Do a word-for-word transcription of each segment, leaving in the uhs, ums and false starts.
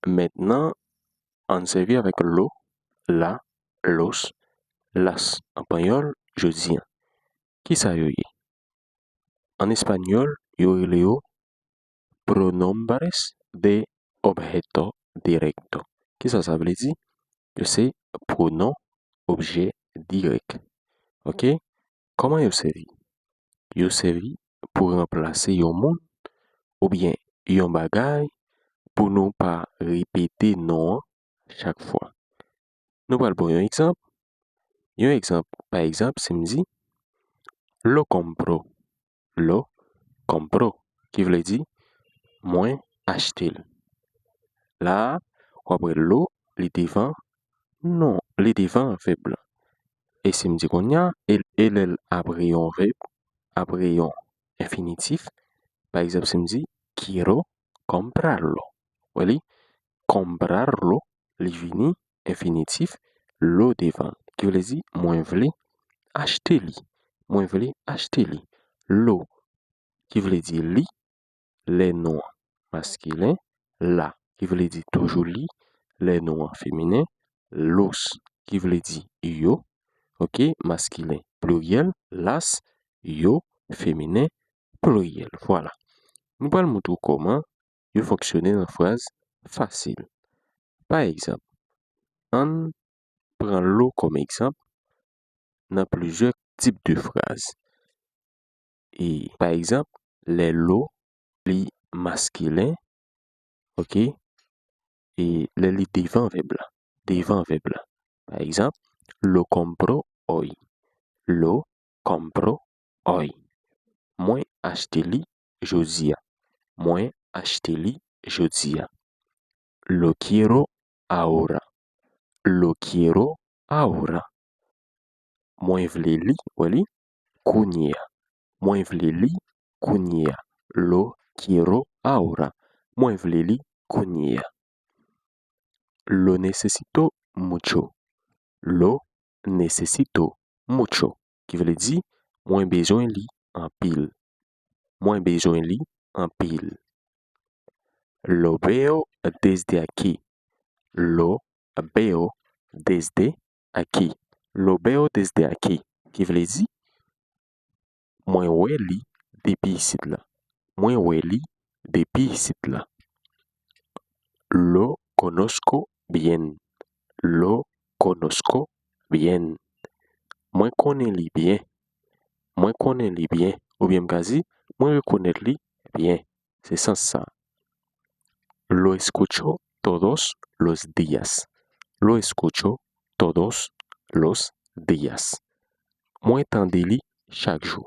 Mentnan, ann sèvi avèk lo, la, los, las an panyòl jodi a. Kisa yo ye? An espanyòl, yo rele yo pronombres de objeto directo. Kisa sa vle di? Yo se pwonon objè dirèk. Oke? Kòman yo sèvi? Yo sèvi pou ranplase yon moun oubyen yon bagay pou nou pa repete non an chak fwa. Nou pral pran yon egzanp. Yon egzanp, pa egzanp, si m di, lo compro. Lo compro, ki vle di, mwen achte l. La a, w ap wè lo, li devan non, li devan vèb la. E si m di kounye a, e, e lè l apre yon vèb, apre yon enfinitif, pa egzanp, si m di, quiero comprarlo. Wè li, comprarlo, li vini enfinitif, lo devan, ki vle di, mwen vle achte li. Mwen vle achte li. Lo, ki vle di li, lè non an maskilen, la, ki vle di toujou li, lè non an feminen, los, ki vle di yo, oke, maskilen, pliryèl, las, yo, feminen, pliryèl. Vwala. Nou pral montre w kòman yo fonksyone nan fraz fasil. Pa egzanp, ann pran lo kòm egzanp nan plizyè tip de fraz. E, pa egzanp, lè lo li maskilen, oke, e lè li devan vèb la, devan vèb la. Pa egzanp, lo compro hoy. Lo compro hoy. Mwen achte li jodi a. Mwen achte li jodi a. Lo quiero ahora. Lo quiero ahora. Mwen vle li, wè li, kounye a. Mwen vle li kounye a. Lo quiero ahora. Mwen vle li kounye a. Lo necesito mucho. Lo necesito mucho, ki vle di, mwen bezwen li anpil. Mwen bezwen li anpil. Lo veo desde aquí. Lo veo desde aquí. Lo veo desde aquí, ki vle di, mwen wè li depi isit la. Mwen wè li depi isit la. Lo conozco bien. Lo conozco bien. Mwen konnen li byen. Mwen konnen li byen. Oubyen m ka di, mwen rekonèt li byen. Se sans sa. Lo escucho todos los días. Lo escucho todos los días. Mwen tande li chak jou.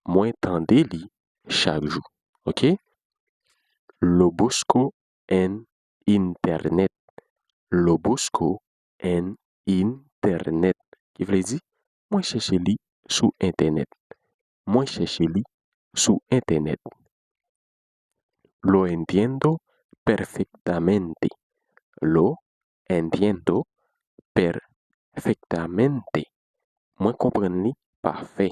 Mwen tande li chak jou. Oke? Lo busco en internet. Lo busco en internet. Ki vle di, mwen chèche li sou entènèt. Mwen chèche li sou entènèt. Lo entiendo perfectamente. Lo entiendo perfectamente. Mwen konprann li pafè.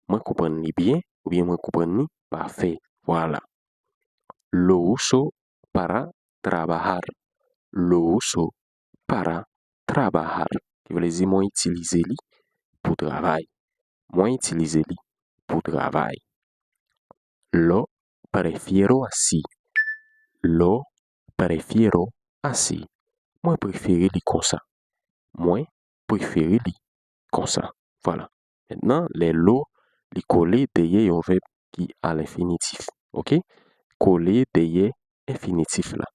Mwen konprann li byen oubyen mwen konprann li pafè. Vwala. Lo uso para trabajar. Lo uso para trabajar. Ki vle di mwen itilize li pou travay. Mwen itilize li pou travay. Lo prefiero así. Lo prefiero así. Mwen prefere li konsa. Mwen prefere li konsa. Vwala. Mentnan, lè lo, li kole dèyè yon vèb ki a lenfinitif. Oke? Kole dèyè enfinitif la.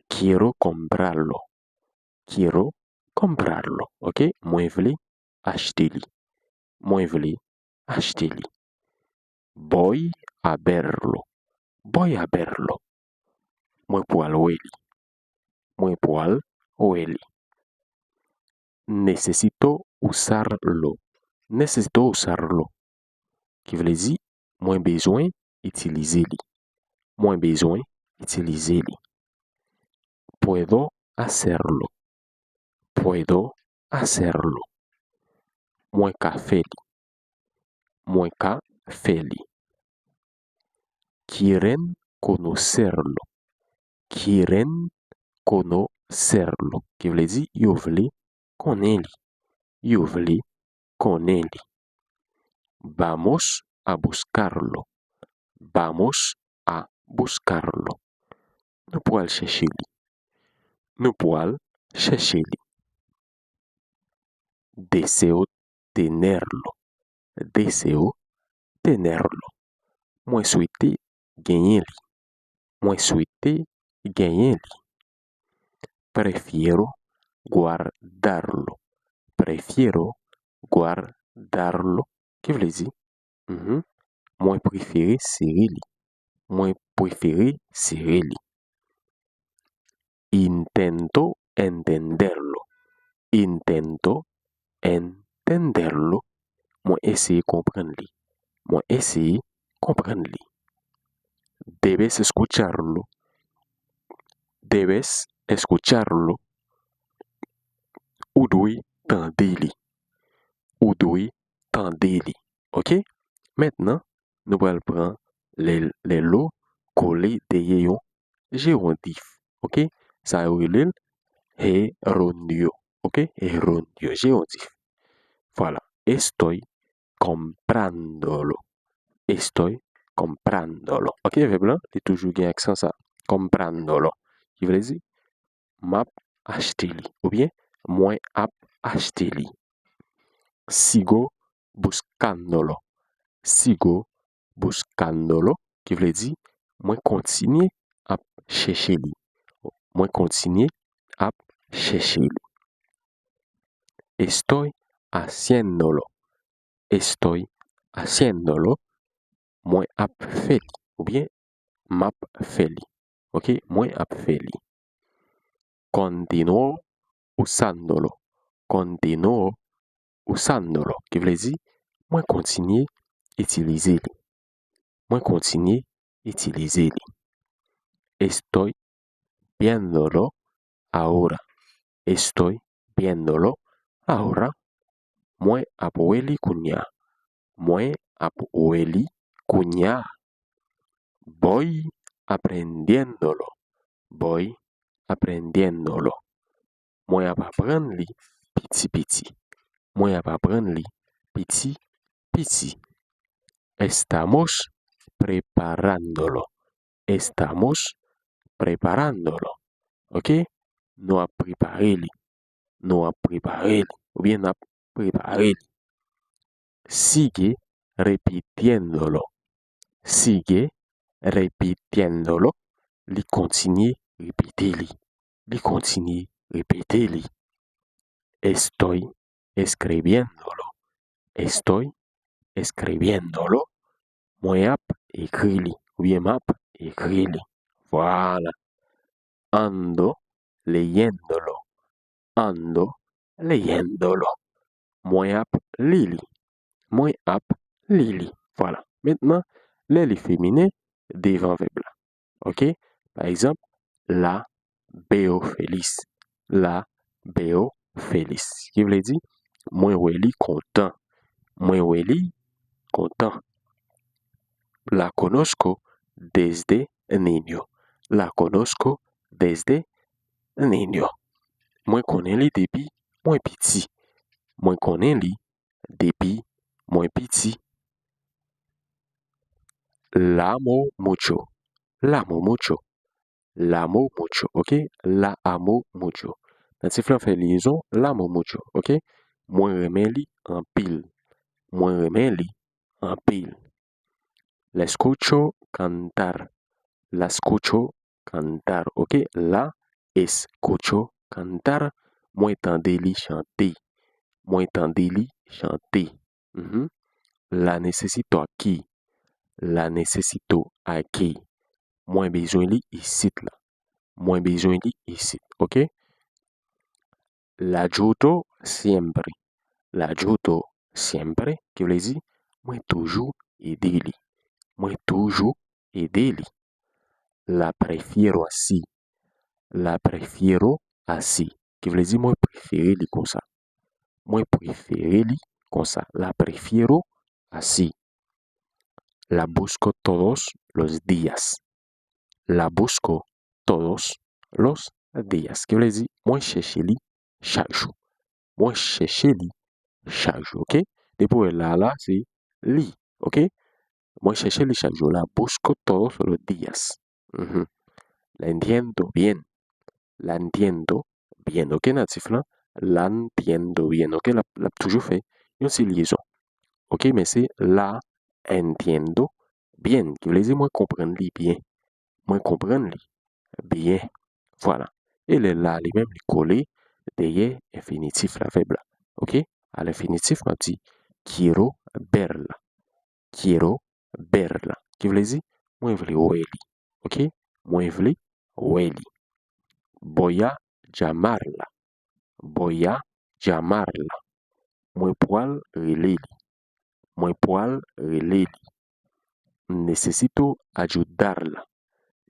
Quiero comprarlo. Quiero comprarlo. Oke? Mwen vle achte li. Mwen vle achte li. Voy a verlo. Voy a verlo. Mwen pral wè li. Mwen pral wè li. Necesito usarlo. Necesito usarlo. Ki vle di, mwen bezwen itilize li. Mwen bezwen itilize li. Puedo hacerlo. Puedo hacerlo. Mwen ka fè li. Mwen ka fè li. Quieren conocerlo. quieren conocerlo, ki vle di yo vle konnen li. Yo vle konnen li. Vamos a buscarlo. Vamos a buscarlo. Nou pral chèche li. Nou pral chèche li. Deseo tenerlo. Deseo tenerlo. Mwen swete genyen li. Mwen swete genyen li. Prefiero guardarlo. Prefiero guardarlo. Ki vle di, mhm, mwen prefere sere li. Mwen prefere sere li. Intento entenderlo. Intento entenderlo. Mwen eseye konprann li. Mwen eseye konprann li. Debes escucharlo. Debes escucharlo. Ou dwe tande li. Ou dwe tande li. Ok? Mentnan, nou pral pran le, le lo kole dèyè yon jewondif. Ok? Sa yo rele l gerondio. Ok? Gerondio, jewondif. Vwala. Estoy comprándolo. Estoy comprándolo. Ok, vèb lan, li toujou gen aksan sa. Comprándolo. Ki vle di, m ap achte li. Oubyen, mwen ap achte li. Sigo buscándolo. Sigo buscándolo. Ki vle di, mwen kontinye ap chèche li. Mwen kontinye ap chèche li. Estoy haciéndolo. Estoy haciéndolo. Mwen ap fè li. Oubyen, m ap fè li. Ok? Mwen ap fè li. Continúo usándolo. Continúo usándolo. Ki vle di, mwen kontinye itilize li. Mwen kontinye itilize li. Estoy viéndolo ahora. Estoy viéndolo ahora. Mwen ap wè li kounye a. Mwen ap wè li kounye a. Voy aprendiéndolo. Voy aprendiéndolo. Mwen ap aprann li piti piti. Mwen ap aprann li piti piti. Estamos preparándolo. Estamos preparándolo. Ok? Nou ap prepare li. Nou ap prepare li. Oubyen n ap prepare li. Sigue repitiéndolo. Sigue repitiéndolo. Li kontinye repete li. Li kontinye repete li. Estoy escribiéndolo. Estoy escribiéndolo. Mwen ap ekri li. Oubyen m ap ekri li. Vwala. Ando leyéndolo. Ando leyéndolo. Mwen ap li li. Mwen ap li li. Vwala. Mentnan, lè li feminen devan vèb la. Ok? Pa egzanp, la veo feliz. La veo feliz. Ki vle di, mwen wè li kontan. Mwen wè li kontan. La conozco desde niño. La conozco desde niño. Mwen konnen li depi mwen piti. Mwen konnen li depi mwen piti. La amo mucho. La amo mucho. La amo mucho, ok? La amo mucho. Natif lan fè lyezon, la amo mucho, ok? Mwen renmen li anpil. Mwen renmen li anpil. La escucho cantar. La escucho cantar, ok? La escucho cantar. Mwen tande li chante. Mwen tande li chante. Mhm. La necesito aquí. La necesito aquí. Mwen bezwen li isit la. Mwen bezwen li isit, ok? La ayudo siempre. La ayudo siempre, ki vle di, mwen toujou ede li. Mwen toujou ede li. La prefiero así. La prefiero así, ki vle di, mwen prefere li konsa. Mwen prefere li konsa. La prefiero así. La busco todos los días. La busco todos los días. Ki vle di, mwen chèche li chak jou. Mwen chèche li chak jou, oke? Depi w wè la, la, se li, oke? Mwen chèche li chak jou. La busco todos los días. Mhm. La entiendo bien. La entiendo bien. Oke, natif lan? La entiendo bien. Oke, l ap, l ap toujou fè yon ti lyezon. Oke, men se la entiendo bien, ki vle di mwen konprann li byen. Mwen konprann li byen. Vwala. E lè la li menm, li kole dèyè enfinitif la, vèb la. Oke? A lenfinitif, m ap di quiero verla. Quiero verla. Ki vle di, mwen vle wè li. Oke? Mwen vle wè li. Voy a llamarla. Voy a llamarla. Mwen pral rele li. Mwen pral rele li. Necesito ayudarla.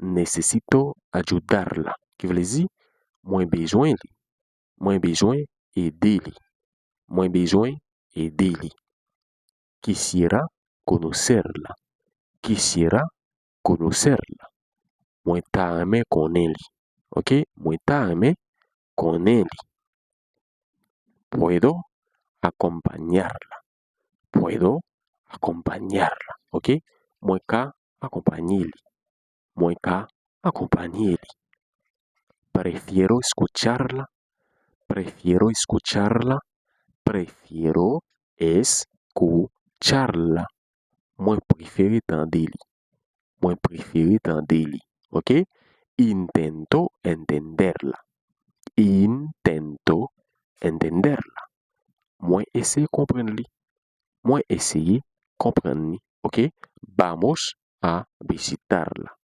Necesito ayudarla. Ki vle di, mwen bezwen li. Mwen bezwen ede li. Mwen bezwen ede li. Quisiera conocerla. Quisiera conocerla. Mwen ta renmen konnen li. Oke? Mwen ta renmen konnen li. Puedo acompañarla. Puedo acompañarla. Oke? Mwen ka akonpanye li. Mwen ka akonpanye li. Prefiero escucharla. Prefiero escucharla. Prefiero escucharla. Mwen prefere tande li. Mwen prefere tande li. Oke? Intento entenderla. Intento entenderla. Mwen eseye konprann li. Mwen eseye konprann li. Oke? Vamos a visitarla.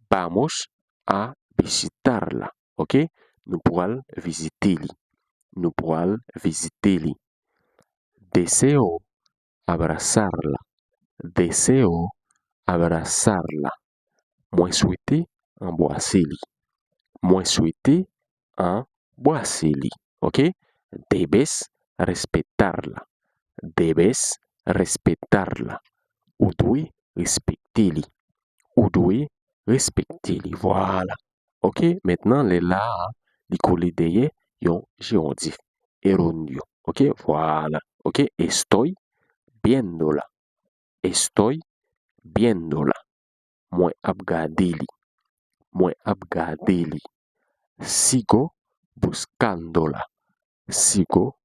Vamos a visitarla. Oke? Nou pral vizite li. Nou pral vizite li. Deseo abrazarla. Deseo abrazarla. Mwen swete anbwase li. Mwen swete anbwase li. Oke? Debes respetarla. Debes respetarla. Ou dwe respekte li. Ou dwe respekte li. Vwala. Oke, mentnan, lè la a, li kole dèyè yon jerondif. Eronyo. Oke, vwala. Oke, estoy viéndola. Estoy viéndola. Mwen ap gade li. Mwen ap gade li. Sigo buscándola. Sigo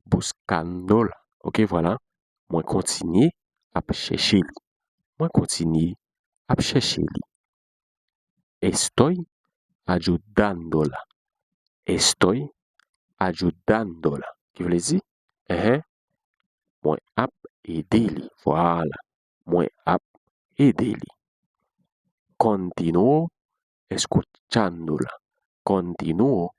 buscándola. Oke, vwala. Mwen kontinye ap chèche li. Mwen kontinye ap chèche li. Estoy ayudándola. Estoy ayudándola. Ki vle di, enhen, mwen ap ede li. Vwala. Mwen ap ede li. Continúo escuchándola. Continúo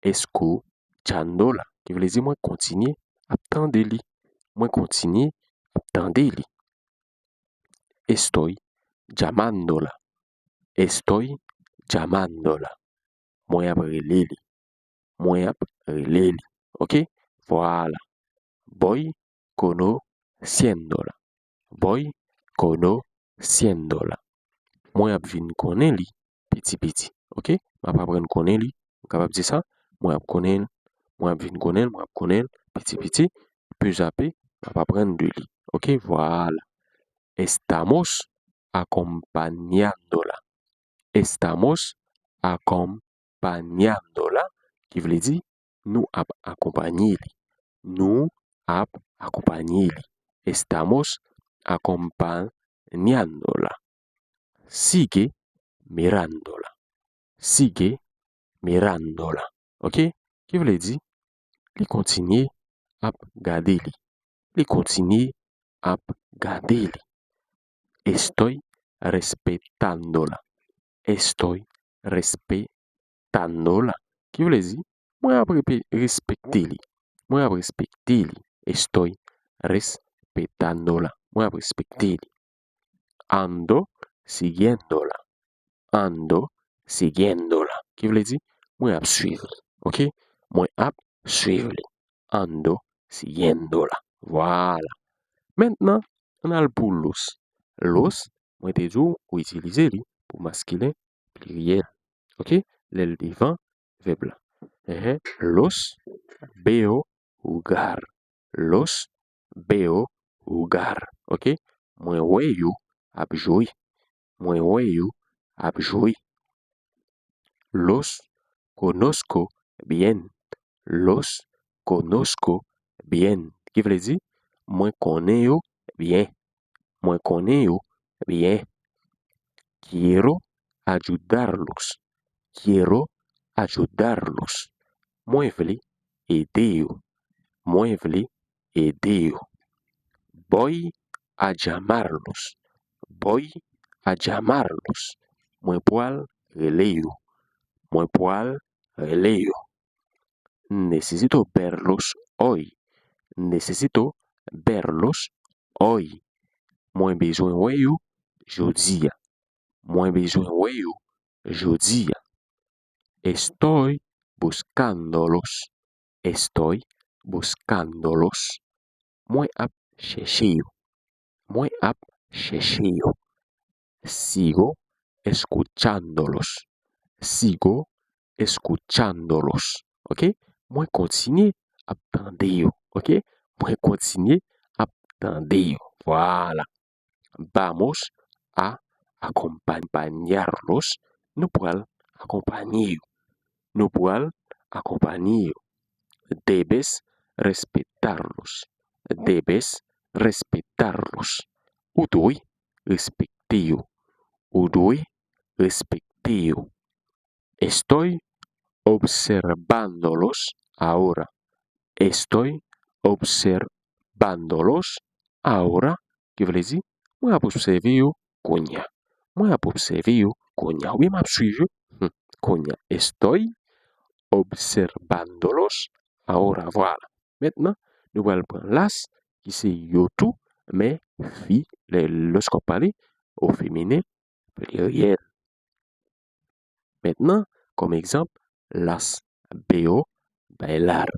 escuchándola. Ki vle di mwen kontinye ap tande li. Mwen kontinye ap tande li. Estoy llamándola. Estoy llamándola. Mwen ap rele li. Mwen ap rele li. Oke? Vwala. Voy conociéndola. Voy conociéndola. Mwen ap vin konnen li piti piti. Oke? M ap aprann konnen li. M kapab di sa. Mwen ap konnen l. Mwen ap vin konnen l. Mwen ap konnen l piti piti. Peu à peu, m ap aprann de li. Oke? Vwala. Estamos acompañándola. Estamos acompañándola, ki vle di, nou ap akonpanye li. Nou ap akonpanye li. Estamos acompañándola. Sigue mirándola. Sigue mirándola. Oke? Ki vle di, li kontinye ap gade li. Li kontinye ap gade li. Estoy respetándola. Estoy respetándola. Ki vle di, mwen ap repe-, respekte li. Mwen ap respekte li. Estoy respetándola. Mwen ap respekte li. Ando siguiéndola. Ando siguiéndola. Ki vle di, mwen ap swiv li. Oke? Mwen ap swiv li. Ando siguiéndola. Vwala. Mentnan, ann al pou los. Los, mwen te di w, ou itilize li pou maskilen pliryèl. Ok? Lè l devan vèb la. Enhen. Los veo jugar. Los veo jugar. Ok? Mwen wè yo ap jwe. Mwen wè yo ap jwe. Los conozco bien. Los conozco bien. Ki vle di, mwen konnen yo byen. Mwen konnen yo byen. Quiero ayudarlos. Quiero ayudarlos. Mwen vle ede yo. Mwen vle ede yo. Voy a llamarlos. Voy a llamarlos. Mwen pral rele yo. Mwen pral rele yo. Necesito verlos hoy. Necesito verlos hoy. Mwen bezwen wè yo jodi a. Mwen bezwen wè yo jodi a. Estoy buscándolos. Estoy buscándolos. Mwen ap chèche yo. Mwen ap chèche yo. Sigo escuchándolos. Sigo escuchándolos. Ok? Mwen kontinye ap tande yo. Ok? Mwen kontinye ap tande yo. Vwala. Vamos a acompañarlos. Nou pral akonpanye yo. Nou pral akonpanye yo. Debes respetarlos. Debes respetarlos. Ou dwe respekte yo. Ou dwe respekte yo. Estoy observándolos ahora. Estoy observándolos ahora. Ki vle di, mwen ap obsève yo kounye a. Mwen ap obsève yo kounye a. Oubyen m ap swiv yo hmm, kounye a. Estoy observándolos ahora. Vwala. Mentnan, nou pral pran las, ki se yo tou, men fi, lè, lòske w ap pale o feminen, pliryèl. Mentnan, kòm egzanp, las veo bailar.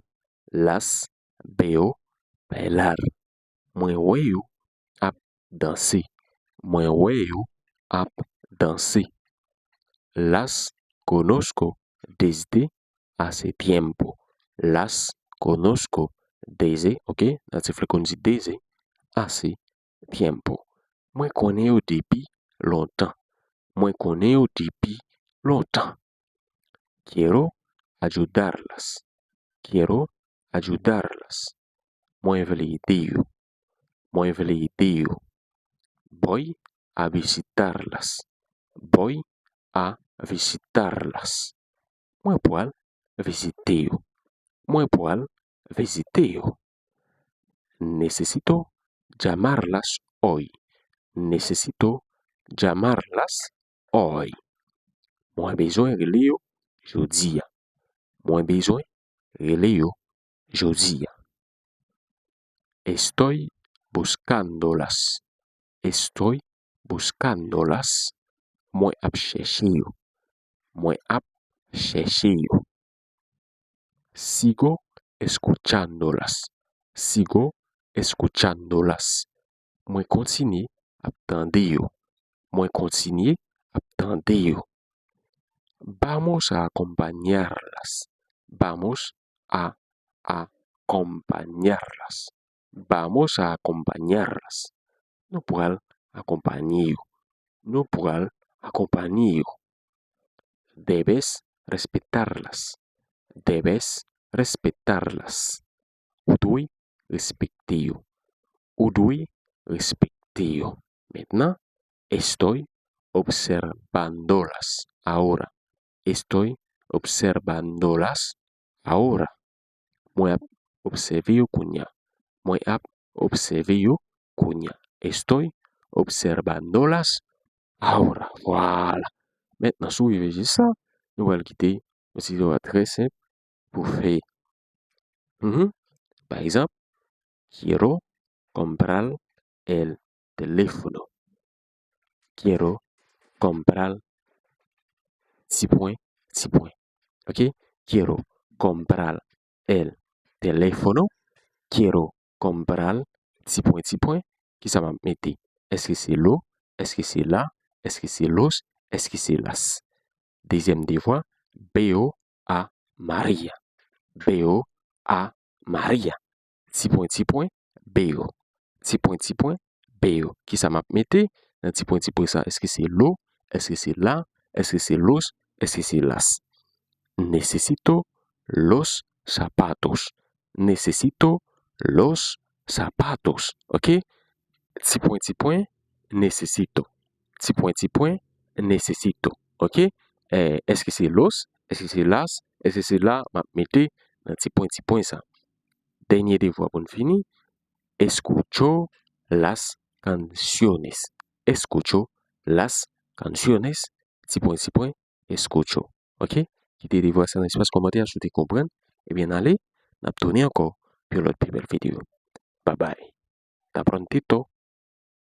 Las veo bailar. Mwen wè yo ap danse. Mwen wè yo ap danse. Las conozco desde hace tiempo. Las conozco desde, ok? Natif la konn di desde hace tiempo. Mwen konnen yo depi lontan. Mwen konnen yo depi lontan. Quiero ayudarlas. Quiero ayudarlas. Mwen vle ede yo. Mwen vle ede yo. Voy a visitarlas. Voy a visitarlas. Mwen pral vizite yo. Mwen pral vizite yo. Necesito llamarlas hoy. Necesito llamarlas hoy. Mwen bezwen rele yo jodi a. Mwen bezwen rele yo jodi a. Estoy buscándolas. Estoy buscándolas. Mwen ap chèche yo. Mwen ap chèche yo. Sigo escuchándolas. Sigo escuchándolas. Mwen kontinye ap tande yo. Mwen kontinye ap tande yo. Vamos a acompañarlas. Vamos a acompañarlas. Vamos a acompañarlas. Nou pral akonpanye yo. Nou pral akonpanye yo. Debes respetarlas. Debes respetarlas. Ou dwe respekte yo. Ou dwe respekte yo. Mentnan, estoy observándolas ahora. Estoy observándolas ahora. Mwen ap obsève yo kounye a. Mwen ap obsève yo kounye a. Estoy observándolas ahora. Vwala. Mentnan, si w rive jis la, nou pral kite yon ti travay trè senp pou fè. Mhm. Pa egzanp, quiero comprar el teléfono. Quiero comprar ti pwen, ti pwen. Ok? Quiero comprar el teléfono. Quiero comprar ti pwen, ti pwen. Kisa m ap mete? Èske se lo? Èske se la? Èske se los? Èske se las? Dezyèm devwa, veo a Maria. Veo a Maria. Ti pwen, ti pwen, veo. Ti pwen, ti pwen, veo. Kisa m ap mete nan ti pwen, ti pwen sa? Èske se lo? Èske se la? Èske se los? Èske se las? Necesito los zapatos. Necesito los zapatos. Ok? Ti pwen, ti pwen, necesito. Ti pwen, ti pwen, necesito. Ok? Eh, èske se los? Èske se las? Èske se la? M ap mete nan ti pwen, ti pwen sa. Dènye devwa pou n fini. Escucho las canciones. Escucho las canciones. Ti pwen, ti pwen, escucho. Ok? Kite devwa sa nan espas kòmantè a si w te konprann. Ebyen, n ale, n ap tounen ankò pou yon lòt pi bèl videyo. Babay. Hasta prontito.